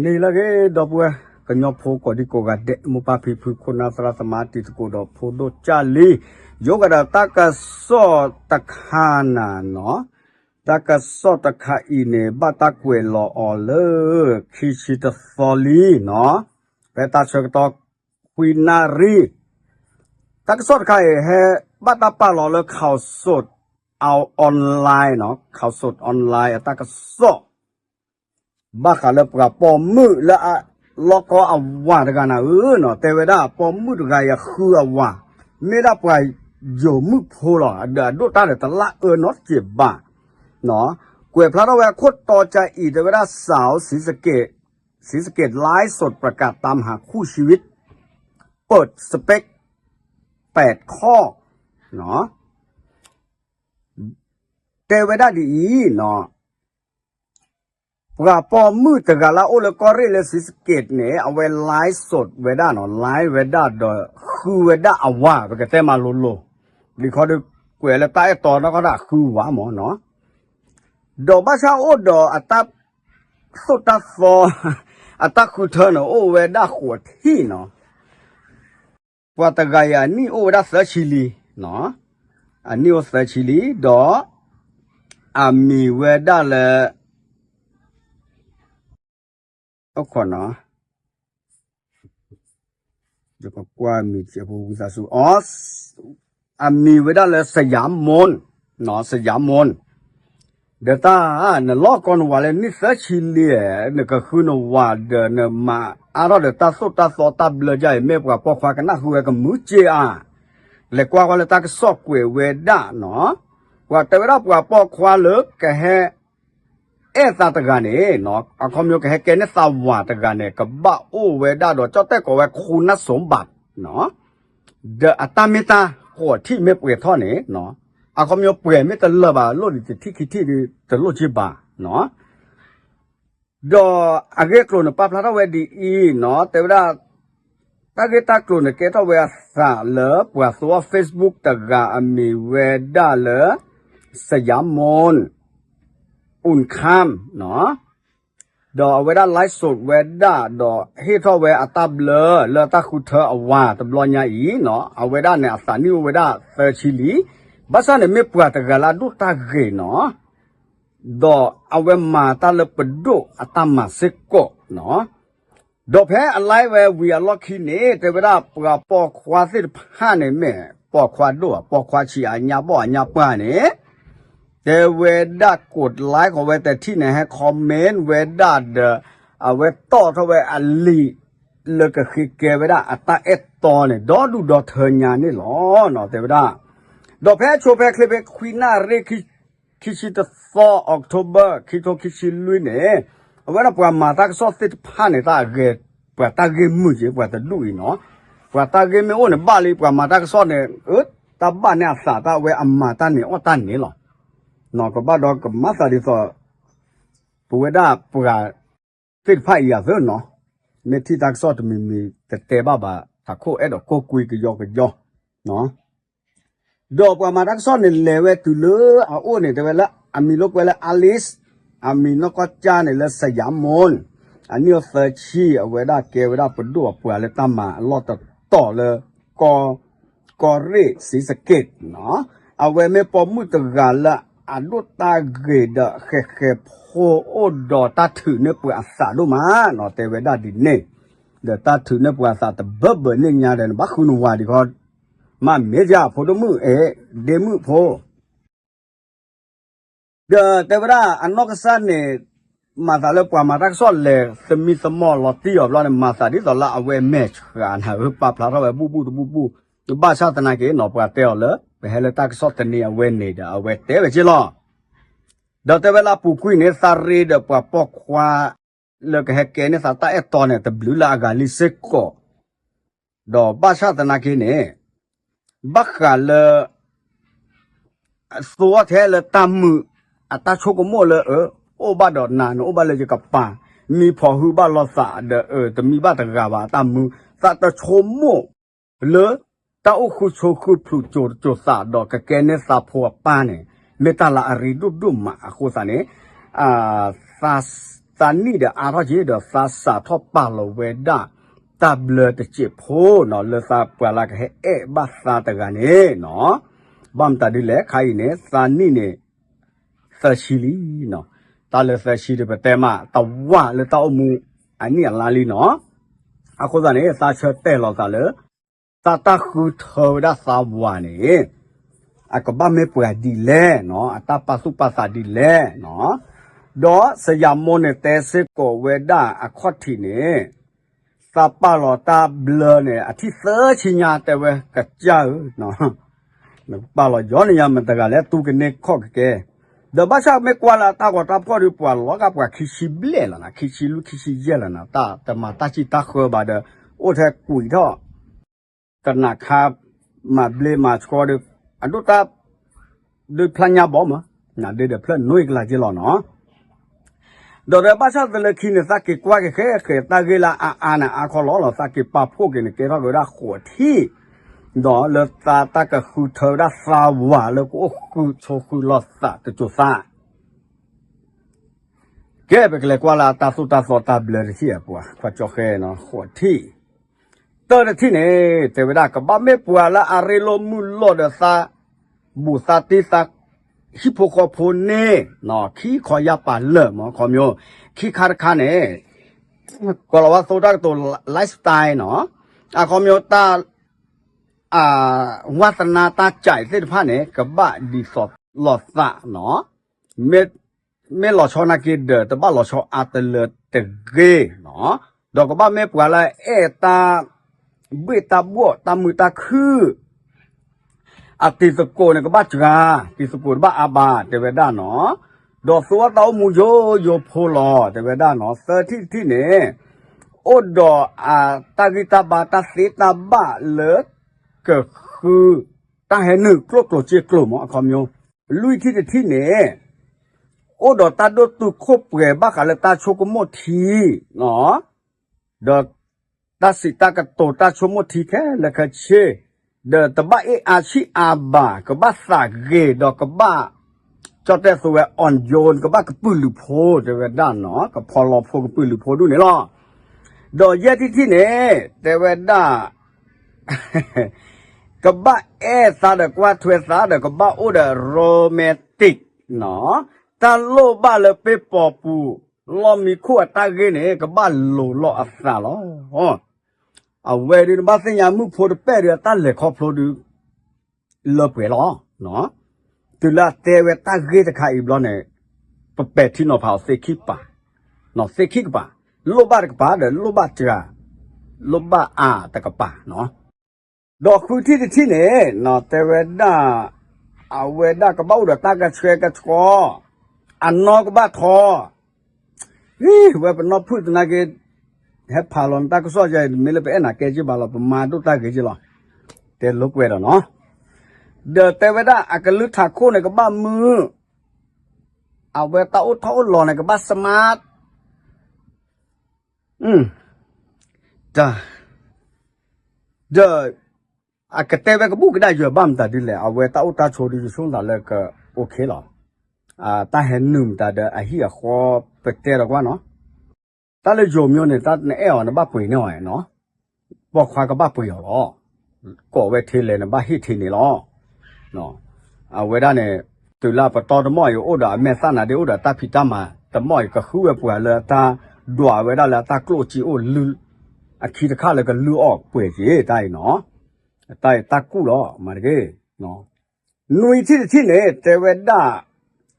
န့ၣ်လၢအဂ့ၤ ဒီပုၢ်ဝဲၢ် ကညီဖိကိးဒံကိးဂၤဒဲး မိၢ်ပၢ်ဖံဖု ခိၣ်နၢ်သရၣ်သမါ တံၤသကိးဒီးဖိဒိၣ်ကၢ်လံ, ယိၤကဒီးတၢ်ကစီၣ်တခါနၤနီၤ, တၢ်ကစီၣ်တခါအံၤန့ၣ် ဘၣ်တၢ်ကွဲးလီၤအီၤလၢ ခံဆံတသီလံနီၤ, ဖဲတၢ်ဆၢကတီၢ် ခွံနၣ်ရံၣ် တၢ်ကစီၣ်တခါအံၤ ဟဲဘၣ်တၢ်ပာ်လီၤလၢ ข่าวสด online နီၤ, ข่าวสด online အတၢ်ကစီၣ် ဘၣ်ဃးလၢပှၤပိာ်မုၣ်လၢအလီၢ်ကီအဝၤတဂၤနၤဧၢနီၤ, တဲဝဲဒၣ်ပိာ်မုၣ်တဂၤအံၤအဃုအဝၤ, မ့ၢ်ဒၣ်ပှၤယိၤမုၣ်ဖိလီၤ, ဒီးအဒိၣ်တၢ်ဒီးတလၢအၢနီတစဲးဘၣ်နီၤ, ကွဲးဖျါထီၣ်ဝဲအခိၣ်တီကါအံၤ တဲဝဲဒၣ် สาวศรีสะเกษ ศรีสะเกษ ไลฟ์สดประกาศตามหาคู่ชีวิต เปิดสเปค แปดข้อ နီၤ တဲဝဲဒၣ်ဒ်အံၤနီၤ, ပှၤပိာ်မုၣ်တဂၤလၢအအိၣ်လၢကီၢ်ရ့ၣ်လၢ ศรีสะเกษ န့ၣ် အဝဲ ไลฟ์สด ဝဲဒၣ်နီၤ, live ဝဲဒၣ်ဒီးဃုဝဲဒၣ်အဝၤ ပကတဲမးလိၤလိၤ, ဒ်ခီဒီးကွဲးလၢတၢ်အဲၣ်တီနီၢ်ကီၢ်ဒၣ်ဃုဝၤမၢ်နီၤ, ဒီးဘၣ်ဆၣ်အိၣ်ဒီးအတၢ်သိၣ်တၢ်သီ အတၢ်ဃုထၢန့ၣ် အိၣ်ဝဲဒၣ်ဃိးထံၣ်နီၤ ပှၤတဂၤအံၤအနံၣ်အိၣ်ဝဲဒၣ်သၢဆံလံ, အနံၣ်အိၣ်သၢဆံလံ, ဒီးအမံၤဝဲဒၣ်လၢ အိၣ်ခိးနီၤ, ယကကွၢ်မံၤဝံသးစူၤ, အမံၤဝဲဒၣ်လၢ สยามมน နီၤ, สยามมน ဒီးတၢ်နလီၢ်ကီနဝၤလၢနံၣ်သၢဆံလံ, နကဃုနဝၤဒီးနမၤအါထီၣ်ဒီးတၢ်သိၣ်တၢ်သီတၢ်ဘျၢယါအံၤ မ့ၢ်ပှၤပိာ်ခွါကနၣ်ဃုဝဲကမုာ်က့ဧါ, လဲၤကွၢ်ကွၢ်လၢတၢ်ကစီၣ်ကွဲးဝဲဒၣ်နီၤ, ပှၤတဲဝဲဒၣ်ပှၤပိာ်ခွါလၢကဟဲ အဲၣ်သးတဂၤန့ၣ်နီၤ, အခီပညီကဟဲကဲန့ၢ်သးဝၤတဂၤန့ၣ် ကဘၣ်အိၣ်ဝဲဒၣ်ဒီး ကၠီၣ်တဲၣ်ကိးဝဲ คุณสมบัติ နီၤ, ဒီးအတၢ်မ့ၢ်တၢ်ဃိးထံၣ်မ့ၢ်ပှဲၤထီၣ်န့ၣ်နီၤ, အခီပညီပှဲၤမ့ၢ်တလၢာ်ဘၣ်လိၣ်ဒံးတထံၣ်ခံထံၣ်ဒံးတလိၣ်က့ဘၣ်နီၤ ဒီးအဂ့ၢ်အကျိၤန့ၣ် ပာ်ဖျါထီၣ်ဝဲဒ်အံၤနီၤ, တဲဝဲဒၣ် တၢ်ဂ့ၢ်တၢ်ကျိၤန့ၣ်ကဲထီၣ်ဝဲအသးလၢပှၤသူအီၤ Facebook တဂၤအမံၤဝဲဒၣ်လၢ สยามมน อุ่นค่ำ နီၤ, ဒီးအဝဲဒၣ် ไลฟ์สด ဝဲဒၣ်ဒီးဟ့ၣ်ထီၣ်ဝဲအတၢ်ဘျၢလၢတၢ်ဃုထၢအဝၤတဘျီညါအံၤနီၤ, အဝဲဒၣ်န့ၣ်အသးနံၣ်အိၣ်ဝဲဒၣ်သၢဆံလံ, ဘၣ်ဆၣ်န့ၣ်မ့ၢ်ပှၤတဂၤလၢအဒိၣ်တၢ်ဂ့ၤနီၤ ဒီးအဝဲမၤတၢ်လၢပဒိၣ်အတၢ်မၤစ့ၢ်ကီးနီၤ, ဒီးဖဲအ live ဝဲဝံၤအလီၢ်ခံန့ၣ် တဲဝဲဒၣ်ပှၤပိာ်ခွါသ့ၣ်တဖၣ်န့ၣ်မ့ၢ်ပိာ်ခွါဒိၣ်ဧါ ပိာ်ခွါဆံးဧါ ညါဘီၣ်ဧါ ညါပှၢ်န့ၣ် တဲဝဲဒၣ် กดไลค์ ဃီဝဲတထံၣ်န့ၣ် ဟဲ comment ဝဲဒၣ်ဒီး အဝဲတီၣ်ထီၣ်ဝဲအလံာ် လၢကဃ့ကဲဝဲဒၣ်အတၢ်အဲၣ်တီန့ၣ် ဒီဒူၣ်ဒီထၢညါန့ၣ်လီၤနီၤ တဲဝဲဒၣ်, ဒီးဖဲဆိဖဲချ့ဖဲခွံနၣ်ရံၣ် ခံဆံတသီ October ခံထိခံဆံလွံၢ်န့ၣ်, အဝဲဒၣ်ပှၤမၤတၢ်ကစီၣ်သ့ၣ်တဖၣ်န့ၣ် တၢ်အဂ့ၤ ပှၤတၢ်ဂ့ၢ်မုာ်က့ ပှၤတဒူၣ်အံၤနီၤ, ပှၤတၢ်ဂ့ၢ်မ့ၢ်အိၣ်န့ၣ် ဘၣ်လံ ပှၤမၤတၢ်ကစီၣ်န့ၣ် အၢ တၢ်ဘၣ်န့ၢ်အသး တၢ်အဝဲအမၤတၢ်န့ၣ်အီၣ်တၢ်န့ၣ်လီၤ, ကဘၣ်ဒီးကမၤသးဒ်သိး ပဝဲဒၣ်ပှၤသ့ၣ်တဖၣ်အံၤအသိးနီၤ, မ့ၢ်ထံၣ်တၢ်ကစီၣ်တမံၤမံၤတတဲဘၣ်ဘၣ် ထးခိၣ်အဲၣ်ဒိးကိးကွံာ်ကယီကယီ ဒီးပှၤမၤတၢ်ကစီၣ်န့ၣ်လဲၤဝဲတုၤလၢအအိၣ်န့ၣ် တဲဝဲလၢ Alice အမံၤနီၢ်ကီၢ်ကၠၢ်န့ၣ်လၢ สยามมน အနံၣ်အိၣ်သၢဆံ အဝဲဒၣ်ကဲဝဲဒၣ်ပဒိၣ်အပှၤလၢတၢ်မၤအလီၢ်တတီၤလၢ ကီၢ်ရ့ၣ် ศรีสะเกษ နီၤ, အဝဲမ့ၢ်ပိာ်မုၣ်တဂၤလၢအဒိၣ်တၢ်ဂ့ၤဒီး ဃဲးဃဲးဖိအိၣ်ဒီးတၢ်ထုးန့ၢ်ပှၤအသးဒိၣ်မးနီၤ, တဲဝဲဒၣ်ဒ်န့ၣ်, ဒီးတၢ်ထုးန့ၢ်ပှၤအသးတဘၢဘၢန့ၣ်ညါဒီး နဘၣ်ဃုနဝၤဒံးခီ, မ့ၢ်မ့ၢ်ယါဖိဒိၣ်မုၣ်အဲၣ် ဒ့မုၣ်ဖိ ဒီးတဲဝဲဒၣ်အနီၢ်ကစၢ်န့ၣ် မၤသးလၢပှၤမၤတၢ်ကစီၣ်လဲၤသမံသမိးလီၤတံၢ်အီၤဘျီန့ၣ် မၤသးဒ်သိးလၢအဝဲမဲာ်ဆှးနၤဧၢ ပာ်ဖျါထီၣ်ဝဲဘူၣ်ဘူၣ်တဘူၣ်ဘူၣ်, ဘၣ်ဆၣ်သနာ်က့နီၤ ပှၤတဲအီၤလၢ ပဟဲလၢတၢ်ကစီၣ်တနံၤအဝဲန့ၣ်ဒီး အဝဲတဲဝဲက့လီၤ. ဒီးတဲဝဲလၢအပူၤကွံာ်န့ၣ် သးရ့ဒီးပှၤပိာ်ခွါ လၢကဟဲကဲန့ၢ်သးတၢ်အဲၣ်တီန့ၣ် တဘျုးလၢအဂၤလံစ့ၢ်ကီး, ဒီးဘၣ်ဆၣ်သနာ်က့န့ၣ် ဘၣ်ဃးလၢ သိထဲလၢတၢ်မုာ် အတၢ်ဆိကမိၣ်လၢ အၢ အိၣ်ဘၣ်ဒီးနၤ နအိၣ်ဘၣ်လၢယကပၤ, မံဖီၣ်ဟုဘၣ်လိာ်သးဒီး အၢ တမံဘၣ်တဂၤဘၣ် အတၢ်မုာ် သးတဆိကမိၣ်လၢ တၢ်အိၣ်ဃုဆိဃုဖျိး ကၠိၤတကၠိၤသးဒီး ကကဲန့ၢ်သးဖိအပၢ်န့ၣ် မ့ၢ်တၢ်လၢအရ့ဒိၣ်ဒိၣ်မးအဃိသတးန့ၣ် သး သးနံၣ်ဒီးအါထီၣ်က့ၤဒီး သးစးထီၣ်ပာ်လီၤဝဲဒၣ် တၢ်ဘျၢတစဲးဖိနီၤ လၢသးပှၤလၢကဟဲအဲၣ်ဘၣ်သးတဂၤန့ၣ်နီၤ. ဘၣ်မတၤဒ်လဲၣ် ခါအံၤန့ၣ် သးနံၣ်န့ၣ် သၢဆံလံနီၤ. တၢ်လၢသၢဆံဒီး ပတဲမး တဝၢလၢတၢ်အိၣ်မူအနံၣ်အလါလံနီၤ. အဃိသတးန့ၣ် သးဆၢတဲာ်လီၤသးလၢ သးတၢ်ဃုထၢဝဲဒၣ်သးဝၤန့ၣ် အကဘၣ်မ့ၢ်ပှၤဒ်လဲၣ်နီၤ, အတၢ်ပာ်သူၣ်ပာ်သးဒ်လဲၣ်နီၤ. ဒီးစယၤမိၢ်န့ၣ်တဲစ့ၢ်ကီးဝဲဒၣ်အခီၣ်ထံးန့ၣ် သးပာ်လီၤတၢ်ဘျၢန့ၣ် အထံၣ်သၢဆံညါ တဲဝဲကစၢ်ဧၢ, နကပာ်လီၤယီၤန့ၣ်ယၤမတၤတဂၤလဲၣ် တူၢ်ကန့ၢ်ခီၣ်ကကဲ. ဒီးဘၣ်ဆၣ်မ့ၢ်ကွၢ်လၢအတၢ်ဂီၤတၢ်ဖှီၣ်ဒီး ပှၤလီၤဂာ်ပှၤခံဆံဘျဲၣ်လီၤနီၤ, ခံဆံလွံၢ်ခံဆံယဲၢ်လီၤနီၤ, တၢ်တမၤတၢ်စံးတၢ်ဃၢဘၣ်ဒီး အိၣ်ထဲကွံာ်ထီၣ် ကနၣ်ခါ မၤဘျ့မၤဆှီဒီး အဒိၣ်တၢ် ဒုးဖျါညါဘီမး, နဒုးဒီးဖျၢၣ်နွံကလးက့လီၤနီၤ. ဒီးဒီးဘၣ်ဆၣ်သလၢခံန့ၣ် သးက့ၤကွၢ်က့ၤဃဲဃဲ တၢ်ဂ့ၢ်လၢအအါအါန့ၣ် အါခီလီၤလီၤ, သးက့ၤပာ်ဖှိၣ်က့ၤန့ၣ် ကဲထီၣ်က့ၤဝဲဒၣ်ဃိးထံၣ်, ဒီးလၢသးတၢ်ကဃုထၢဝဲဒၣ်သးဝၤလၢကအိၣ်ဃုဆိဃုလီၤသးတစိၤသး ကဲ ပကလဲၤကွၢ်လၢအတၢ်သိၣ်တၢ်သီတၢ်ဘျၢတထံၣ်အပူၤ ကွၢ်ကၠီဃဲနီၤ ဃိးထံၣ်, တၢ်တထံၣ်န့ၣ် တဲဝဲဒၣ် ကဘၣ်မ့ၢ်ပှၤလၢအရ့လိာ်မုာ်လိာ်ဒီးသး ဘူးသးတံၢ်သး ဟံၣ်ဖိဃီဖိန့ၣ် ခံခီယၢ်ပာ်လၢာ်မး ခီမီ ခံခါတခါန့ၣ် ကီၤလၤဝါသိတၢ်ကတိၤ lifestyle နီၤ, အခီမီတၢ် ဝါသနာတၢ်စဲးသ့ၣ်တဖၣ်န့ၣ် ကဘၣ်ဒ်သိးလီၤသးနီၤ, မ့ၢ်လီၤဆီနာ်က့ဒီး တဘၣ်လီၤဆီအါတလၢတဂ့ၤနီၤ, ဒီးကဘၣ်မ့ၢ်ပှၤလၢအဲၣ်တၢ် ဘှ့ၣ်တၢ်ဘှီၣ်တၢ်မုာ်တၢ်ခုၣ် အတံၤသကိးန့ၣ် ကဘၣ်စှၤ, တံၤသကိးတဘၣ်အါဘၣ် တဲဝဲဒၣ်နီၤ, ဒီးသူအတၢ်အိၣ်မူယိယိဖိလီၤ တဲဝဲဒၣ်နီၤ, သၢထံၣ်တထံၣ်န့ၣ် အိၣ်ဒီးအတၢ်ဂံၢ်တၢ်ဘါတၢ်သ့တၢ်ဘၣ်လၢ ကဃု တၢ်ဟဲနုာ်ကျိၣ်ကျိၤစ့ကျိၤမး အခီမီ, လွံၢ်ထံၣ်တထံၣ်န့ၣ် အိၣ်ဒီးတၢ်ဒိၣ်တုာ်ခိၣ်ပှဲၤဘၣ်ဃးလၢတၢ်ဆိကမိၣ်ထံ ဒီး တၢ်စံးတၢ်ကတိၤတၢ်ဆိကမိၣ်ထံခဲလၢာ်ခဲဆ့, ဒီးတဘၣ်အ့ၣ်အါဆံၣ်အါဘၣ် ကဘၣ်သးဂ့ၤဒီးကဘၣ် ကၠီၣ်တဲၣ်သိဝဲ อ่อนโยน ကဘၣ်ကပုာ်လုးဖိ တဲဝဲဒၣ်နီၤ, ကဖီလီၤဖိကပုာ်လုးဖိဒူၣ်န့ၣ်လီၤ. ဒီးယဲၢ်ထံၣ်တထံၣ်န့ၣ် တဲဝဲဒၣ် ကဘၣ်အဲၣ်သးဒီးကွၢ်ထွဲသးဒီး ကဘၣ်အိၣ်ဒီး romantic နီၤ, တၢ်လိၣ်ဘၣ်လၢပ့ၢ်ပိာ်ပူၤ လီၢ်မံခိၣ်အတၢ်ဂ့ၢ်န့ၣ် ကဘၣ်လိၤလီၤအသးလီၤ. အဝဲဒုးနဘၣ်သ့ၣ်ညါမုၣ်ဖိတပဲၢ်ဒီးအတၢ်လဲၤခီဖျိဒုး လၢပှဲၤလီၤ. တုၤလၢအတဲဝဲတၢ်ဂ့ၢ်တခါအံၤဘျီန့ၣ် ပပဲာ်ထံနီၤဖးအီၤသ့ခံကပၤ, သ့ခံကပၤ, လိၣ်ဘၣ်တကပၤဒီးလိၣ်ဘၣ်စှၤ, လိၣ်ဘၣ်အါတကပၤနီၤ. ဒီးဃုထံၣ်တထံၣ်န့ၣ် တဲဝဲဒၣ် အဝဲဒၣ်ကဘၣ်အိၣ်ဒီးတၢ်ကဆှဲကဆှီ, အနီၢ်ကဘၣ်ထီ, ဝဲပနီၢ်ဖုၣ်သနာ်က့ ဟဲဖးလီၤနတၢ်ကစီၣ်ယဲ မ့ၢ်လၢပအဲၣ်နၤကဲက့ဘၣ်လီၤ ပမၤဒိၣ်တၢ်ဂ့ၤက့လီၤ. တဲလိာ်ကွဲဒီးနီၤ, ဒီးတဲဝဲဒၣ်အကလုၢ်ထးခိၣ်န့ၣ်ကဘၣ်မုာ်, အဝဲတၢ်အိၣ်ထီၣ်အိၣ်လီၤန့ၣ် ကဘၣ် smart တၢ် ဒီး အကတဲဝဲကဘူၣ်ကဒါယွၤဘၣ်မတၤဒ်လဲၣ်, အဝဲတၢ်အိၣ်တၢ်ဆိးဒ်ယဆိကမိၣ်သးလၢက OK လီၤ. တၢ်ဟဲနုာ်မတၤဒီးအဟံၣ်အဃီ ပတဲဒီးကွၢ်နီၤ, တၢ်လၢယိၤမၠိန့ၣ် တၢ်နအဲၣ်အီၤနဘၣ်ပှ့ၤန့ၢ်အီၤနီၤ, ပိာ်ခွါကဘၣ်ပှ့ၤအီၤလီၤ. ကိးဝဲထဲလဲၣ်နဘၣ်ဟ့ၣ်ထဲန့ၣ်လီၤ. အဝဲဒၣ်န့ၣ် တုၤလၢပတီၢ်တမီၢ်အံၤ အိၣ်ဒီးအမဲာ်သၣ်နၤဒ့ အိၣ်ဒီးတၢ်ဖံးတၢ်မၤတမီၢ်အံၤ ကဃုဝဲပှၤလၢအတၢ်ဒွးဝဲဒၣ်လၢအတၢ်ကျိၣ်စ့အိၣ်လုၢ် အခံတခါလၢကလုၢ်အီၣ်ပှဲၤက့ၤတၢ်အံၤနီၤ, တၢ်အံၤတၢ်ကူၣ်လီၤ မၤတက့ၢ်. နွံထံၣ်တထံၣ်န့ၣ် တဲဝဲဒၣ်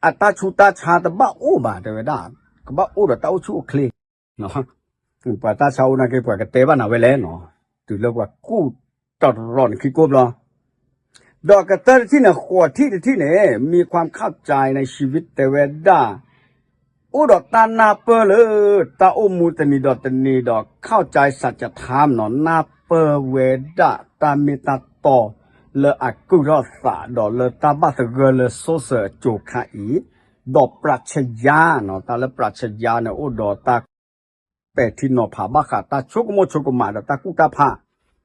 အတၢ်ဆူးတၢ်ဆါတဘၣ်အိၣ်ဘၣ် တဲဝဲဒၣ် ကဘၣ်အိၣ်ဒီးတၢ်အိၣ်ဆူၣ်အိၣ်ချ့ ပှၤတၢ်ဆါအိၣ်နာ်က့ ပှၤကတဲဘၣ်နၤဝဲလဲၣ်နီၤ, တုၤလၢပှၤကူၣ်တရီၤနခံကိးဘျီ, ဒီးကတၢၢ်တထံၣ်န့ၣ် ဃိးထံၣ်တထံၣ်န့ၣ် မံခွါခၣ်ကၠဲန့ၣ် ဆံဝံတဲဝဲဒၣ် အိၣ်ဒီးတၢ်နၢ်ပၢၢ်လၢ တၢ်အိၣ်မူတနံၤဒီးတနံၤဒီး ခၣ်ကၠဲစးကထါနီၤ နၢ်ပၢၢ်ဝဲဒၣ်တၢ်မ့ၢ်တၢ်တီ လၢအကုၢ်ထီၣ်သးဒီးလၢတၢ်ဘၣ်သဂၢၢ်လၢစိစၢၤအစိၤခါအံၤ, ဒီးပြၢ်ဆယါနီၤ တၢ်လၢပြၢ်ဆယါန့ၣ် အိၣ်ဒီးတၢ်ပဲာ်ထံနီၤဖးဘၣ်ဃးတၢ်ဆိကမိၣ်ဆိကမးဒီးတၢ်ကူၣ်တၢ်ဖး,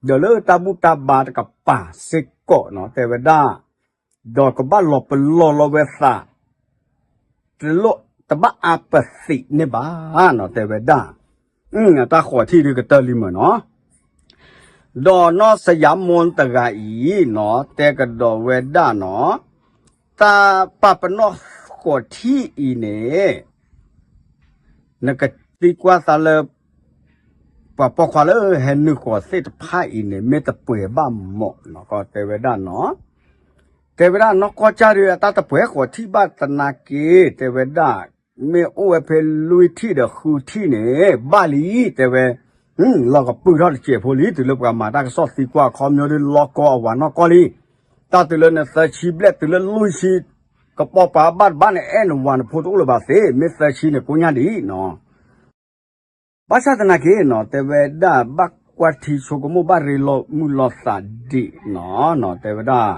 ဒီးလၢတၢ်ဘူၣ်တၢ်ဘါတကပၤစ့ၢ်ကီးနီၤ တဲဝဲဒၣ်, ဒီးကဘၣ်လီၤပလီၢ်လီၤဝဲသး, တလိၣ် တဘၣ်အါပသံးန့ၣ်ဘၣ်နီၤ တဲဝဲဒၣ်. အတၢ်ဃိးထံၣ်ဒုးကတၢၢ်လံမ့ၢ်နီၤ. ဒီးနီၢ်စယၤမိၢ်တဂၤအံၤနီၤ တဲကဒီးဝဲဒၣ်နီၤ, တၢ်ပာ်ပနီၣ်ဃိးထံၣ်အံၤန့ၣ် နကသံကွၢ်သးလၢ ပှၤပိာ်ခွါလၢဟဲနုာ်ဃိးသ့ၣ်တဖၣ်အံၤန့ၣ် မ့ၢ်တပှဲၤဘၣ်မးနီၤ တဲဝဲဒၣ်နီၤ. တဲဝဲဒၣ်နီၢ်ကီၢ်ကၢ်ဒုး အတၢ်တပှဲၤဃိးထံၣ်ဘၣ်သနာ်က့ တဲဝဲဒၣ်, မ့ၢ်အိၣ်ဝဲဖဲလွံၢ်ထံၣ်ဒီးဃုထံၣ်န့ၣ် ဘၣ်လံ တဲဝဲ, လီၤကပုာ်ထီၣ်တစဲးဖိလံ တုၤလၢပှၤမၤတၢ်ကစီၣ်သံကွၢ်အခီပညီဒုး လီၤကီအဝၤနီၢ်ကီၢ်လံ. တၢ်တုၤလၢနသၢဆံဘျဲၣ် တုၤလၢလွံၢ်ဆံ ကပိာ်ပှၤဘၣ်တဘၣ်န့ၣ် အဲၣ်နဝၤနဖိတအိၣ်လၢၤဘၣ်သ့, မ့ၢ်သၢဆံန့ၣ် ကိညၢ်ဒံးနီၤ. ဘၣ်ဆၣ်သနာ်က့နီၤ တဲဝဲဒၣ် ဘၣ်ကွၢ်ထံဆိကမိၣ် ဘၣ်ရ့လိာ်မုာ်လိာ်သးဒံးနီၤ တဲဝဲဒၣ်,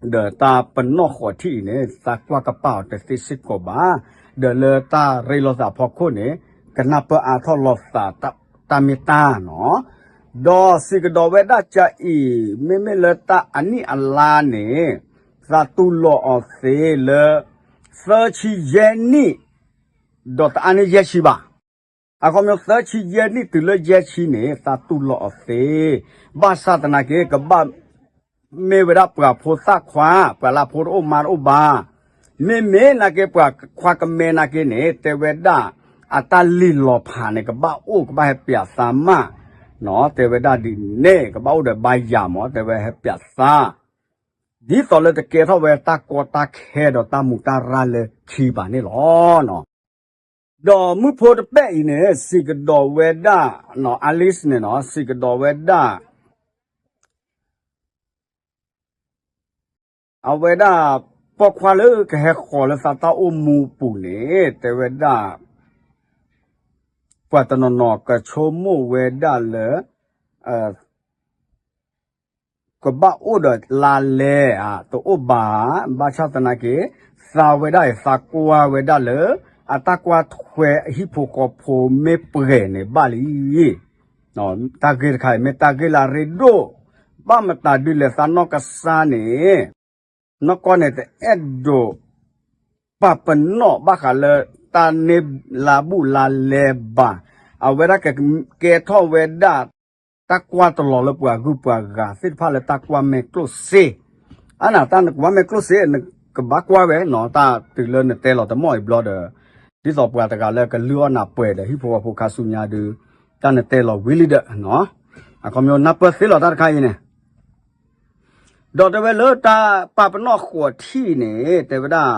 ဒီးတၢ်ပနီၣ်ဃိးထံၣ်အံၤန့ၣ် သးကွၢ်ကပာ်အီၤတသ့စ့ၢ်ကီးဘၣ်, ဒီးလၢတၢ်ရ့လိာ်သးဖီခိၣ်န့ၣ် ကနၢ်ပၢၢ်အါထီၣ်လိာ်သးတၢ်မ့ၢ်တၢ်နီၤ. ဒီးစံးကဒီးဝဲဒၣ်ကအံၤ မ့မ့ၢ်လၢတၢ်အနံၣ်အလါန့ၣ် သးတူၢ်လိာ်အီၤသ့လၢ သၢဆံယဲၢ်နံၣ် ဒီးတအါန့ၢ်ယဲၢ်ဆံဘၣ်. အခီပညီသၢဆံယဲၢ်နံၣ်တုၤလၢယဲၢ်ဆံန့ၣ် သးတူၢ်လိာ်အီၤသ့, ဘၣ်ဆၣ်သနာ်က့ ကဘၣ်မ့ၢ်ဝဲဒၣ်ပှၤဖိသၣ်ခွါ, ပှၤလၢဖိတအိၣ်မါတအိၣ်ဘၣ်. မ့မ့ၢ်နာ်က့ပှၤခွါကမဲနာ်က့န့ၣ် တဲဝဲဒၣ် အတၢ်လံၢ်လီၤဖးန့ၣ် ကဘၣ်အိၣ် ကဘၣ်ဟဲပျးသးမး, တဲဝဲဒၣ်ဒ်န့ၣ် ကဘၣ်အိၣ်ဒီးဘါယၤမး တဲဝဲဟဲပျးသး ဒ်သိးလၢတကဲထီၣ်ဝဲတၢ်ကီတၢ်ခဲဒီးတၢ်မူးတၢ်ရၢ်လၢခံဘၣ်န့ၣ်လီၤ. ဒီးမုၣ်ဖိတဖၣ်အံၤန့ၣ် စံးကဒီးဝဲဒၣ်, Alice န့ၣ်နီၤ စံးကဒီးဝဲဒၣ်, အဝဲဒၣ် ပိာ်ခွါလၢကဟဲဃီၤလၢသးတၢ်အိၣ်မူပူၤန့ၣ် တဲဝဲဒၣ် ပှၤတနီၤနီၤကဆိကမိၣ်ဝဲဒၣ်လၢ ကဘၣ်အိၣ်ဒီးလါလဲဧါ တအိၣ်ဘၣ်, ဘၣ်ဆၣ်သနာ်က့ သးဝဲဒၣ်အံၤ သးကွၢ်ဝဲဒၣ်လၢ အတၢ်ကွၢ်ထွဲအဟံၣ်ဖိဃီဖိမ့ၢ်ပှဲၤန့ၣ်ဘၣ်လံ. တၢ်ဂ့ၢ်တခါအံၤ မ့ၢ်တၢ်ဂ့ၢ်လၢအရ့ဒိၣ်, ဘၣ်မတၤဒုးလဲၣ် သးနီၢ်ကစၢ်န့ၣ် နီၢ်ကီၢ်န့ၣ် တအဲၣ်ဒိး ပာ်ပနီၣ်ဘၣ်ဃးလၢ တၢ်န့ၢ်လါဘူးလါလဲဘၣ်. အဝဲဒၣ်ကကဲထီၣ်ဝဲဒၣ် တၢ်ကွၢ်တလီၤလၢပှၤဂုၤပှၤဂၤသ့ၣ်တဖၣ်လၢတၢ်ကွၢ်မဲာ်ကျိၣ်စ့, အန့ၣ် တၢ်နကွၢ်မဲာ်ကျိၣ်စ့ နကဘၣ်ကွၢ်ဝဲနီၤ တၢ်တုၤလၢနတဲလီၤတမီၢ်အံၤဘျီဒီး ဒ်သိးပှၤတဂၤလၢကလုၢ်အီၣ်နၤပှဲၤဒီး ဟံၣ်ဖိဃီဖိခါဆူညါဒုး တၢ်နတဲလီၤဝံၤလံဒီး အခီပညီနၢ်ပၢၢ်သ့လီၤတၢ်တခါအံၤန့ၣ် ဒီးတဲဝဲလၢတၢ်ပာ်ပနီၣ်ဃိးထံၣ်န့ၣ် တဲဝဲဒၣ်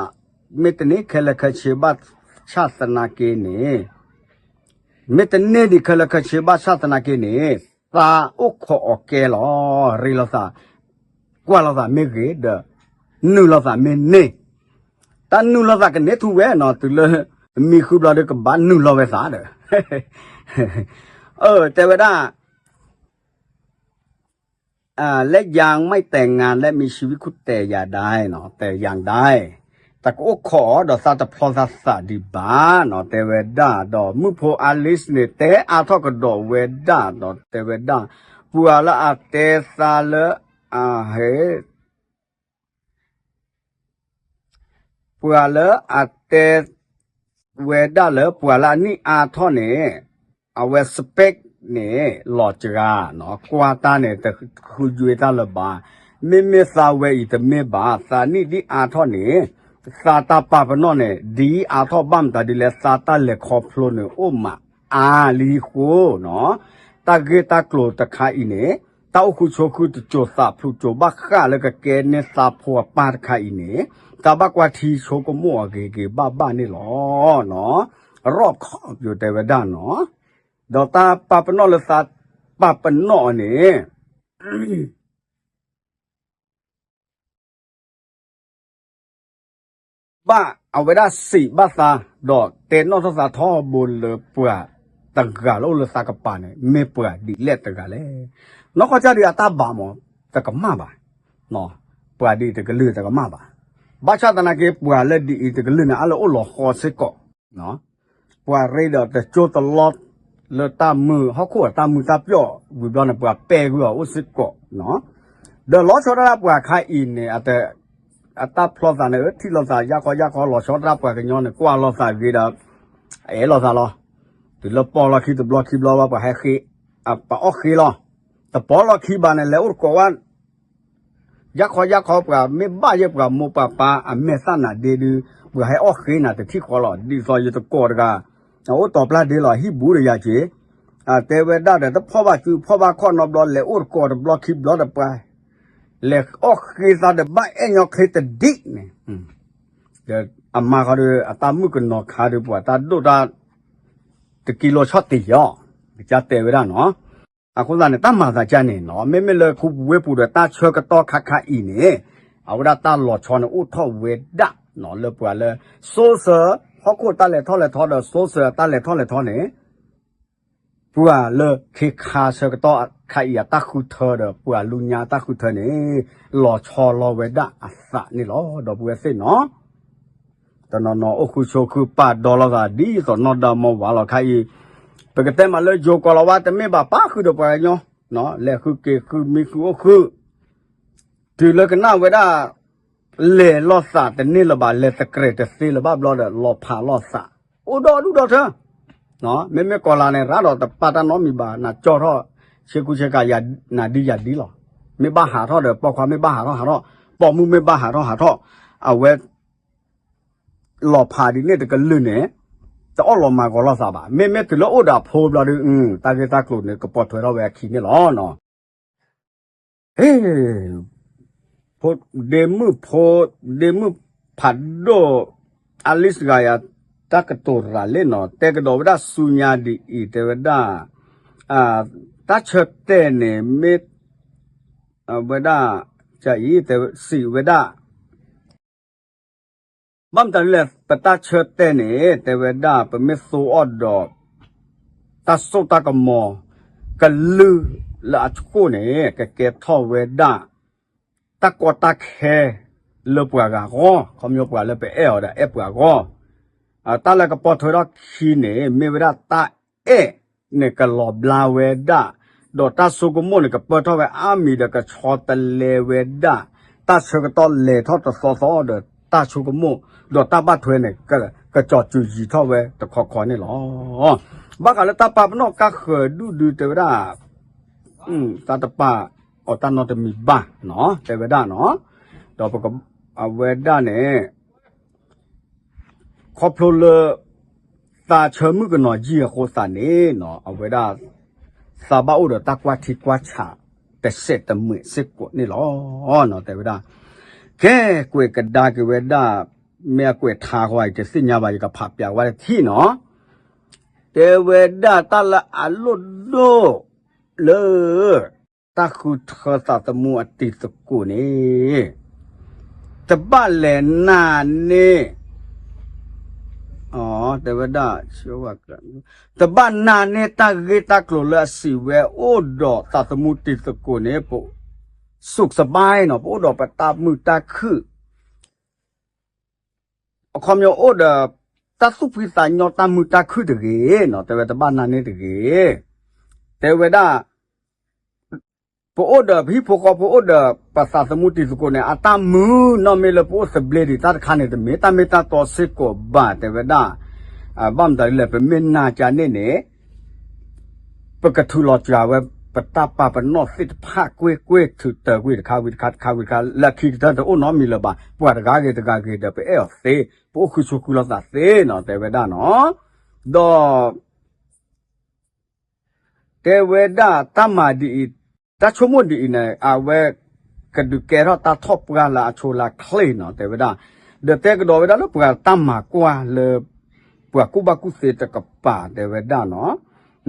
မ့ၢ်တန့ၢ်ခဲလၢာ်ခဲဆ့ဘၣ်ဆၣ်သနာ်က့န့ၣ်, မ့ၢ်တန့ၢ်ဒံးခဲလၢာ်ခဲဆ့ဘၣ်ဆၣ်သနာ်က့န့ၣ် သးအိၣ်ခိးအီၤကဲလီၤ. ရ့လိာ်သး, ကွၢ်လိာ်သးမ့ၢ်ဂ့ၤဒီး နုာ်လိာ်သးမ့ၢ်န့ၢ်, တၢ်နုာ်လိာ်သးကန့ၢ်ထူဝဲနီၤ တုၤလၢ မံဃုဘျီဒီးကဘၣ်နုာ်လီၤဝဲသးဒီး အၢ တဲဝဲဒၣ် อ่า และยังไม่แต่งงาน และมีชีวิตคู่แต่อย่าได้เนาะ แต่อย่างใด တၢ်ကအိၣ်ခိးအီၤဒီးသးတဖျီသးသးဒံးဘၣ်နီၤ တဲဝဲဒၣ်ဒီး မုၣ်ဖိ Alice န့ၣ် တဲအါထီၣ်ကဒီးဝဲဒၣ်ဒီး တဲဝဲဒၣ် ပှၤလၢအတဲသးလၢ အဟဲ ပှၤလၢအတဲဝဲဒၣ်လၢပှၤလၢအနံၣ်အါထီၣ်န့ၣ် အဝဲ spec န့ၣ် လီၤစှၤနီၤ ကွၢ်တၢ်န့ၣ် တဃုယွ့တၢ်လၢၤဘၣ်. မ့မ့ၢ်သးဝဲအံၤတမ့ၢ်ဘၣ် သးနံၣ်ဒ်အါထီၣ်န့ၣ် သးတၢ်ပာ်ပနီၣ်န့ၣ် ဒ်အါထီၣ်ဘၣ်မတၤဒ်လဲၣ် သးတၢ်လဲၤခီဖျိန့ၣ် အိၣ်မးအါလံအဃိနီၤ တၢ်ဂ့ၢ်တၢ်ကျိၤတခါအံၤန့ၣ် တၢ်အိၣ်ဃူဆိဃူတစိၤသးဖျိးစိၤဘၣ်ဃးလၢကကဲန့ၢ်သးဖိအပၢ်တခါအံၤန့ၣ် တၢ်ဘၣ်ကွၢ်ထံဆိကမိၣ်အဂ့ၤဂ့ၤဘၣ်ဘၣ်န့ၣ်လီၤ. ရီၣ်ခီၣ်ပၠိတဲဝဲဒၣ်နီၤ ဒီးတၢ်ပာ်ပနီၣ်လၢသးပာ်ပနီၣ်အီၤန့ၣ် ဘၣ်အဝဲဒၣ်စံးဘၣ်သး ဒီးတဲနီၣ်ထီၣ်သးထီဘိလၢပှၤတဂၤလၢအိၣ်လၢသးကပၤန့ၣ် မ့ၢ်ပှၤဒ်လဲၣ်တဂၤလဲၣ်. နီၢ်ကီၢ်ကၢ်ဒုးအတၢ်ဘၣ်မး တကမၣ်ဘၣ်. ပှၤဒ်အံၤတကလုာ်တကမၣ်ဘၣ်. ဘၣ်ဆၣ်သနာ်က့ ပှၤလၢဒ်အံၤတကလုာ်န့ၣ် အါလၢအိၣ်လီၤဃီစ့ၢ်ကီး ပှၤရ့ဒီးတကၠိတလီ လၢတၢ်မုာ်ဟီၣ်ခိၣ်အတၢ်မုာ်တၢ်ပျီၣ်ဝံၤဘျီန့ၣ် ပှၤပဲာ်ကွံာ်အီၤအိၣ်စ့ၢ်ကီး ဒီးလီၤဆီဒၣ်တၢ်ပှၤခါအံၤန့ၣ် အတ အတၢ်ဖျီသးန့ၣ် အထံၣ်လိာ်သး ယါခီယါခီလီၤဆီတၢ်ပှၤကညီန့ၣ် ကွၢ်လိာ်သးဂ့ၤဒီး အအဲၣ်လိာ်သးလီၤ. တုၤလၢပီၢ်လီၢ်ခံတဘျီခံဘျီဘၣ် ပှၤဟဲဃ့, ပှၤအီၣ်ဃ့လီၤ. တပီၢ်လီၢ်ခံဘၣ်န့ၣ် လဲၤအိၣ်တကိးဝဲ ယါခီယါခီ ပှၤမ့ၢ်ဘၣ်ယဲ ပှၤမိၢ်ပှၤပၢ်အမဲာ်သၣ်နၤဒ့ဒုး ပှၤဟဲအီၣ်ဃ့နၤတထံၣ်ဃီလီၤ. ဒ်သိးယတကိးတဂၤ အအိၣ်တီၤပျၢ်ဒ့လီၤ ဟံၣ်ဘူးဒီးယၤက့ၤ, တဲဝဲဒၣ်ဒီး တဖီၣ်ဘၣ်စုဖီၣ်ဘၣ်ခီၣ်နီတဘျီ လဲၤအိၣ်တကိးတဘျီခံဘျီဒီးပှၤ လဲၤအီၣ်ဃ့သးဒီးဘၣ်အဲၣ်ညီချ့တဒံးန့ၣ်, ဒီးအမါခီဒီး အတၢ်မုၣ်ကနီၤခါဒီး ပှၤတၢ်ဒိၣ်တၢ် တကံလိာ်ဆီၣ်တံၢ်ယီၤ, ကစၢ်တဲဝဲဒၣ်နီၤ. အဃိသတးန့ၣ် တၢ်မၤသးကၢ်န့ၣ်နီၤ မ့မ့ၢ်လၢခူပူၤဝ့ၢ်ပူၤဒီး တၢ်ဆၢကတီၢ်ခါခါအံၤန့ၣ် အဝဲဒၣ်တၢ်လီၤဆီန့ၣ် အိၣ်ထီၣ်ဝဲဒၣ်နီၤ လၢပှၤလၢ social ဟီၣ်ခိၣ်တၢ်လဲၤထီၣ်လဲၤထီဒီး social တၢ်လဲၤထီၣ်လဲၤထီန့ၣ် ပှၤလၢခ့ခါဆၢကတီၢ်ခါအံၤအတၢ်ဃုထၢဒီး ပှၤလူညါအတၢ်ဃုထၢန့ၣ် လီၤဆီလီၤဝဲဒၣ်အသးန့ၣ်လီၤ ဒီပုၢ်ဝဲၢ်သ့ၣ်နီၤ. တနီၤနီၤအိၣ်ဃုဆိးဃုပာ်ဒီလီၤသးဒ်သိးနီၢ်ဒီမါဝၤလီၤခါအံၤ, ပကတဲမးလၢယိၤကီးလီၤဝဲ တမ့ၢ်ဘၣ်ပၣ်ဃုာ်ဒီးပှၤကညီ လဲၤဃုက့ၤဃုမံဃုအိၣ်ဃု တုၤလၢကနၣ်ဝဲဒၣ် လဲၤလိာ်သးတန့ၢ်လၢၤဘၣ် လဲၤသကြဲးတသ့လၢၤဘၣ်ဘျီဒီး လီၤဖးလိာ်သး အိၣ်ဒီဒူၣ်ဒီထၢ မ့မ့ၢ်ကီၤလၤန့ၣ် ရၤဒီးတပာ်တၢ်နီတမံၤဘၣ် နကၠီထီၣ် ဆ့ကူဆ့ကၤ နၤဒ်ယၤဒ်လီၤ. မ့ၢ်ဘၣ်ဟးထီၣ်ဒီး ပိာ်ခွါမ့ၢ်ဘၣ်ဟးထီၣ်ဟးထီၣ် ပိာ်မုၣ်မ့ၢ်ဘၣ်ဟးထီၣ်ဟးထီၣ် အဝဲ လီၤဖးဒ်န့ၣ်တကလုာ်န့ၣ် တအီၣ်လီၤမၤဂီၤလိာ်သးဘၣ်. မ့မ့ၢ်တုၤလၢအိၣ်ဒီးအဖိဘျီဒီး တၢ်ဂ့ၢ်တၢ်ကျိၤန့ၣ် ကပိာ်ထွဲထီၣ်ဝဲအခံန့ၣ်လီၤ. ဟ့ၣ် ဖိ ဒ့မုၣ်ဖိ ဒ့မုၣ်ဖးဒိၣ် အလံစဂၤယၤ တၢ်ကတိၤရၤလံနီၤ တဲကဒီးဝဲဒၣ်ဆူညါဒ်အံၤ တဲဝဲဒၣ် တၢ်ဆၢတဲာ်န့ၣ် မ့ၢ် အဝဲဒၣ် ကအံၤ တဲစံးဝဲဒၣ် ဘၣ်မတၤဒ်လဲၣ် ပတၢ်ဆၢတဲာ်န့ၣ် တဲဝဲဒၣ် ပမ့ၢ်သိအီၤဒီး တၢ်စိတၢ်ကမီၤ ကလုၢ်လၢအဆိန့ၣ် ကကဲထီၣ်ဝဲဒၣ် တၢ်ကီတၢ်ခဲလၢပှၤဂၤအဂီၢ် ခီဖျိပှၤလၢပအဲၣ်အီၤဒီးအဲၣ်ပှၤအဂီၢ်, တၢ်လၢကပိာ်ထွဲထီၣ်ခံန့ၣ် မ့ၢ်ဝဲဒၣ်တၢ်အဲၣ်န့ၣ်ကလီၤဘျါဝဲဒၣ်, ဒီးတၢ်ဆိကမိၣ်န့ၣ် ကပၢၢ်ထီၣ်ဝဲအါမံၤဒီးကဆီတလဲဝဲဒၣ်, တၢ်ဆၢကတီၢ်လဲၤထီၣ်တသီသီဒီးတၢ်ဆိကမိၣ်, ဒီးတၢ်ဘၣ်ထွဲန့ၣ် ကကီၤစူၤယံၤထီၣ်ဝဲတခီခီန့ၣ်လီၤ. ဘၣ်ဃးလၢတၢ်ပာ်ပနီၣ်ကါဃၢၤဒူၣ်ဒုတဲဝဲဒၣ် တၢ်တပာ်အီၤတၢ်နီတမံၤဘၣ်နီၤ တဲဝဲဒၣ်နီၤ, ဒီးပက အဝဲဒၣ်န့ၣ် ခီဖျိလၢ သးဆၢမုၣ်ကနီၤယံာ်အဃိသတးန့ၣ်နီၤ အဝဲဒၣ် သးဘၣ်အိၣ်ဒီးတၢ်ကွၢ်ထံကွၢ်ဆး တစဲးတမှဲးစ့ၢ်ကီးန့ၣ်လီၤ. တဲဝဲဒၣ် ကဲ ကွဲးကဒါက့ၤဝဲဒၣ် မ့ၢ်အကွဲးထါဃီ ယတသ့ၣ်ညါဘၣ် ယကဖးပျးဝဲတထံၣ်နီၤ, တဲဝဲဒၣ်တၢ်လၢအလိၣ်ဒိၣ်လၢ တၢ်ဃုထၢသးသမူအတံၤသကိးန့ၣ် တဘၣ်လဲၤနာ်န့ၢ် တဲဝဲဒၣ် တဘၣ်နာ်န့ၢ်တၢ်ဂ့ၢ်တၢ်ကျိၤလၢအစံးဝဲ အိၣ်ဒီးသးသမူတံၤသကိးန့ၣ် ပ สุขสบาย နီၤ ပအိၣ်ဒီးပတၢ်မုာ်တၢ်ခုၣ် အခီပညီအိၣ်ဒီး တၢ်သူၣ်ဖှံသးညီတၢ်မုာ်တၢ်ခုၣ်တဂ့ၤနီၤ တဲဝဲတဘၣ်နာ်န့ၢ်တဂ့ၤ, တဲဝဲဒၣ် ပအိၣ်ဒီးပဟံၣ်ဖိဃီဖိအိၣ်ဒီး ပသးသမူတံၤသကိးန့ၣ် အတၢ်မုာ်နီၢ်မ့ၢ်လၢပအိၣ်သဘျ့ဒံးတၢ်တခါန့ၣ် တမ့ၢ်တၢ်မ့ၢ်တၢ်တီစ့ၢ်ကီးဘၣ် တဲဝဲဒၣ်, ဘၣ်မတၤဒ်လဲၣ် ပမ့ၢ်နာ်ကန့ၣ်န့ၣ် ပကထုးလီၤစှၤဝဲ ပတၢ်ပာ်ပနီၣ်သ့ၣ်တဖၣ်ကွ့ၢ်ကွ့ၢ်ထုးတၢၤကွံာ်တခါဝံၤတခါတခါဝံၤတခါ လၢခံကတၢၢ်တအိၣ်နီတမံၤလၢၤဘၣ် ပှၤတဂၤဂ့ၤတဂၤဂ့ၤဒီး ပအဲၣ်အီၤသ့ ပအိၣ်ဃုဆိးဃုလီၤသးသ့နီၤ တဲဝဲဒၣ်နီၤ, ဒီး တဲဝဲဒၣ်တၢ်မၤဒ်အံၤ, တၢ်ဆိကမိၣ်ဒ်အံၤန့ၣ် အဝဲကဒုးကဲထီၣ်တၢ်ထီၣ်ပှၢ်လၢအဆိလၢအချ့နီၤ တဲဝဲဒၣ်, ဒီးတဲကဒီးဝဲဒၣ်လၢပှၤတၢ်မၤကွၢ်လၢ ပှၤကူၣ်ဘၣ်ကူၣ်သ့တကပၤ တဲဝဲဒၣ်နီၤ,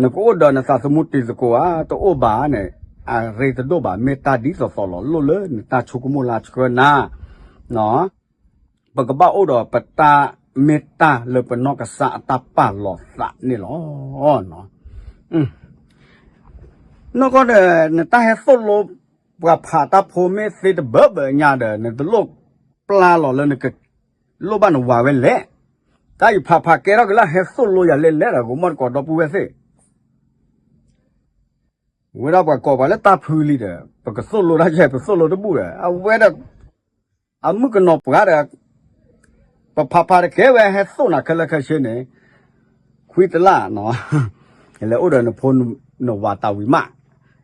နကအိၣ်ဒီးနသးသမူတံၤသကိးဧါ တအိၣ်ဘၣ်န့ၣ် အရ့တဒိၣ်ဘၣ် မ့ၢ်တၢ်ဒ်သိးသိးလီၤလိၣ်လၢနတၢ်ဆိကမိၣ်လၢအဆှၢနၤ ပကဘၣ်အိၣ်ဒီးပတၢ်မ့ၢ်တၢ်လၢပနီၢ်ကစၢ်အတၢ်ပာ်လီၤသးန့ၣ်လီၤ. နီၢ်ကီၢ်ဒီး နတၢ်ဟဲသိၣ်လိပှၤဖးတၢ်ဖိမ့ၢ်သ့တဘၢဘၢညါဒီး နတလိၣ်ပျၢ်လီၤလၢနကလိၣ်ဘၣ်နဝၤဝဲလဲၣ်. တၢ်အံၤဖးဖးကဲထီၣ်က့ၤလၢဟဲသိၣ်လိယၤလဲၣ်လဲၣ်ဒီး ကမီၣ်တကိးဒီပုၢ်ဝဲၢ်သ့ၣ် ဝဲဒၣ်ပှၤကိးပှၤလၢတၢ်ဖုလံဒီး ပကသိၣ်လိတၢ်ယဲၢ် ပသိၣ်လိတဘူၣ်ဒီး အဝဲဒၣ် အမုၣ်ကနီၤပှၤဒီး ပဖးဖးတကဲဝဲဟဲသိၣ်နၤခဲလၢာ်ခဲဆ့န့ၣ် ခွံတလၢ်နီၤ, လဲၤအိၣ်ဒီးနဖိနဝၤတၢ်ဝံၤမး,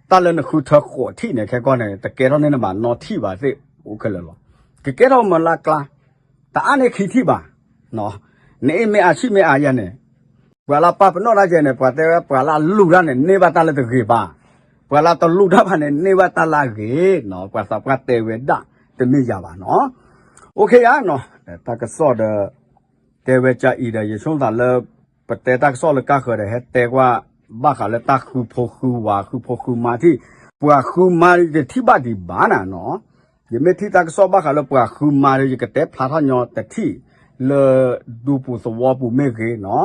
တၢ်လၢနဃုထၢဃိးထံၣ်န့ၣ် ခဲကီၢ်န့ၣ် တကဲထီၣ်န့ၢ်နဘၣ်နီထံၣ်ဘၣ်သ့ၣ်အိၣ်ခဲလၢာ်လီၤ. ကကဲထီၣ်မုၢ်လၢ်ကျါ တအါန့ၢ်ခံထံၣ်ဘၣ်, နအ့ၣ်မ့ၢ်အါဆံၣ်မ့ၢ်အါယဲန့ၣ် ပှၤလၢပာ်ပနီၣ်တၢ်ယဲန့ၣ် ပှၤတဲဝဲပှၤလၢလူၤတၢ်န့ၣ် န့ၢ်ဘၣ်တၢ်လၢတဂ့ၤဘၣ်, ပှၤလၢတလူၤတၢ်ဘၣ်န့ၣ် န့ၢ်ဘၣ်တၢ်လၢအဂ့ၤနီၤ, ပှၤသးပှၢ်တဲဝဲဒၣ်တမ့ၢ်ယၤဘၣ်နီၤ. အိၣ်ခ့ယါနီၤ, တၢ်ကစီၣ်ဒီး တဲဝဲကအံၤဒီး ယဆိကမိၣ်သးလၢ ပတဲတၢ်ကစီၣ်လၢကါဃၢၤဒီး ဟဲတဲကွၢ် ဘၣ်ဃးလၢတၢ်ဃုဖိဃုဝၤ ဃုဖိဃုမါထံၣ်, ပှၤဃုမါတထံၣ်ဘၣ်ဒံးဘၣ်နၤနီၤ. ယမ့ၢ်ထံၣ်တၢ်ကစီၣ်ဘၣ်ဃးလၢပှၤဃုမါဒီး ယကတဲဖျါထီၣ်ညီတထံၣ် လၢ ဒူပူၤသဝီပူၤမ့ၢ်ဂ့ၤနီ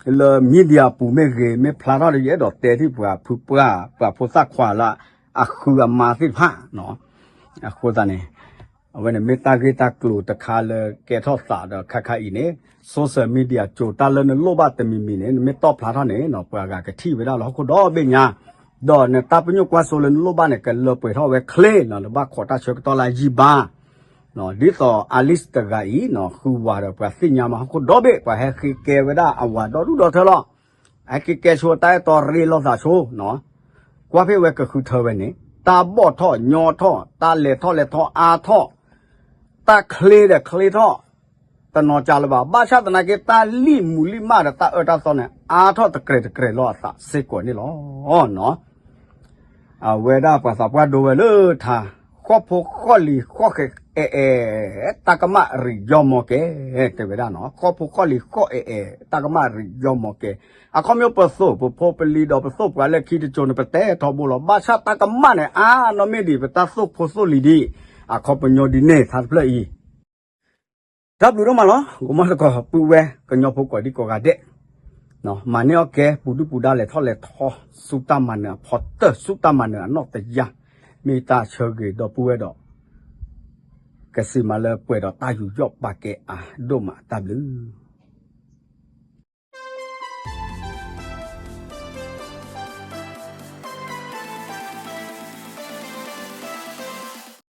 ၤ, လၢ media ပူၤမ့ၢ်ဂ့ၤ မ့ၢ်ဖျါထီၣ်ဒီး ယအဲၣ်ဒိးတဲထံၣ်ပှၤဖုပှၢ် ပှၤဖိသၣ်ခွါလၢအဃုအမါသ့ၣ်တဖၣ်နီၤ. အဃိသတးန့ၣ် အဝဲန့ၣ်မ့ၢ်တၢ်ဂ့ၢ်တၢ်ကျိၤတခါလၢကဲထီၣ်သးဒီးခါခါအံၤန့ၣ် social media ကၠိတၢ်လၢနလိၣ်ဘၣ်တမံၤမံၤန့ၣ် နမ့ၢ်တီၣ်ဖျါထီၣ်န့ၣ်နီၤ ပှၤဂၤကထံၣ်ဝဲဒၣ်လၢဟီၣ်ခိၣ်ဒီဘ့ၣ်ညါ, ဒီးနတၢ်ပညိၣ်ကွၢ်စိလၢနလိၣ်ဘၣ်န့ၣ် ကလၢပှဲၤထီၣ်ဝဲချ့နီၤ နဘၣ်ခိးတၢ်ဆၢကတီၢ်လၢယံာ်ဘၣ် ဒ်သိး Alice တဂၤအံၤနီၤ ဃုဝၤဒီးပှၤသ့ၣ်ညါမးဟီၣ်ခိၣ်ဒီဘ့ၣ် ပှၤဟဲဃ့ကဲဝဲဒၣ်အဝၤဒီဒူၣ်ဒီထၢလီၤ. ဟဲက့ၤကဲဆိတၢ်အဲၣ်တီရ့လိာ်သးဆိနီၤ, ကွၢ်ဖဲဝဲကဃုထၢဝဲန့ၣ် တၢ်ဘီၣ်ထီၣ်ညီထီၣ် တၢ်လဲၤထီၣ်လဲၤထီၣ်အါထီၣ်, တၢ်ချ့ဒီးချ့ထီၣ်, တနီၤကၢ်လၢၤဘၣ် ဘၣ်ဆၣ်သနာ်က့ တၢ်လံၣ်မူလံၣ်မးဒီးတၢ်အၢတၢ်သီန့ၣ် အါထီၣ်တကြဲးတကြဲးလီၤအသးစ့ၢ်ကီးန့ၣ်လီၤ. အဝဲဒၣ်ပှၤသးပှၢ်ဒိဝဲလၢထါ, ဃီၣ်ဖိဃီၣ်လံၤဃီၣ်ဃဲးအဲၣ်အဲၣ်, တၢ်ကမၣ်ရံးယီမီၤကဲ, တဲဝဲဒၣ်နီၤ ဃီၣ်ဖိဃီၣ်လံၤဃီၣ်အဲၣ်အဲၣ် တၢ်ကမၣ်ရံးယီမီၤကဲ, အခီပညီပသိၣ်ပဖိပလံၤဒီးပသိၣ်ပှၤလၢခံတကၠိၤန့ၣ် ပတဲထီဘိလီၤ ဘၣ်ဆၣ်တၢ်ကမၣ်န့ၣ် အါနီၢ်မ့ၢ်ဒံး ပတၢ်သိၣ်ဖိသိၣ်လံၤဒံး အခီပညီဒ်န့ၣ် ထါတဖျၢၣ်အံၤ တၢ်ဘျုးဒိၣ်မးလီၤ. ကမီၢ်သကိးပုၢ်ဝဲၢ်ကညီဖိကိးဒံကိးဂၤဒဲး, မၤန့ၢ်အီၣ်ကဲ ပူၤဒုၣ်ပူၤဒါလဲၤထီၣ်လဲၤထီ, ဆူတၢ်မၤနၢၤအဖီတၢၢ် ဆူတၢ်မၤနၢၤအနီၢ်တယၢ်, မ့ၢ်တၢ်ဆၢဂ့ၤဒီပုၢ်ဝဲၢ်ဒီး ကစံးမးလၢပှဲၤဒီးတၢ်ယူးယီၣ်ပာ်ကဲအါဒိၣ်မး တၢ်ဘျုး